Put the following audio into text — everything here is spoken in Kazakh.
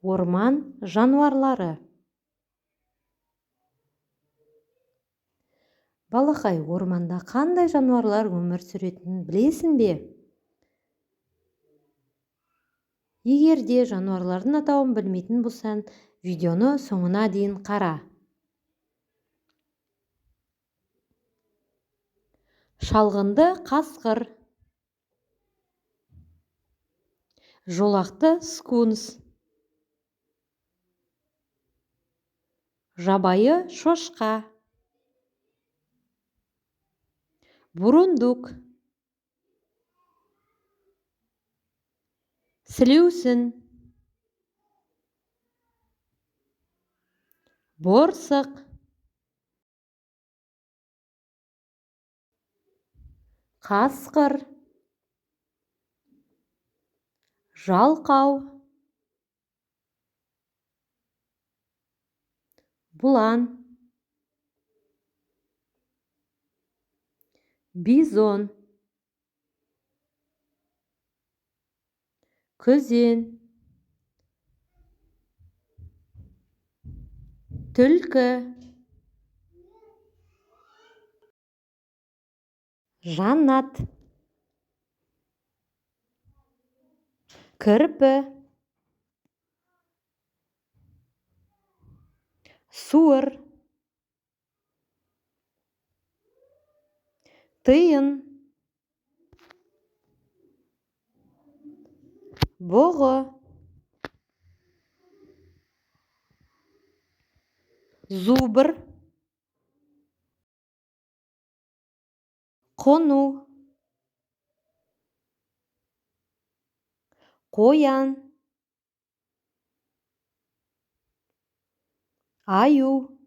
Орман жануарлары. Балақай, орманда қандай жануарлар өмір сүретінін білесің бе? Егер де жануарлардың атауын білмейтін болсаң, видеоны соңына дейін қара. Шалғынды қасқыр. Жолақты скунс. Жабайы шошқа. Бурундук. Сілеусін. Борсық. Қасқыр. Жалқау. Бұлан. Бизон. Күзен. Түлкі. Жаннат. Кірпі. Суыр. Тиын. Бұғы. Зубр. Қону. Қоян. Аю.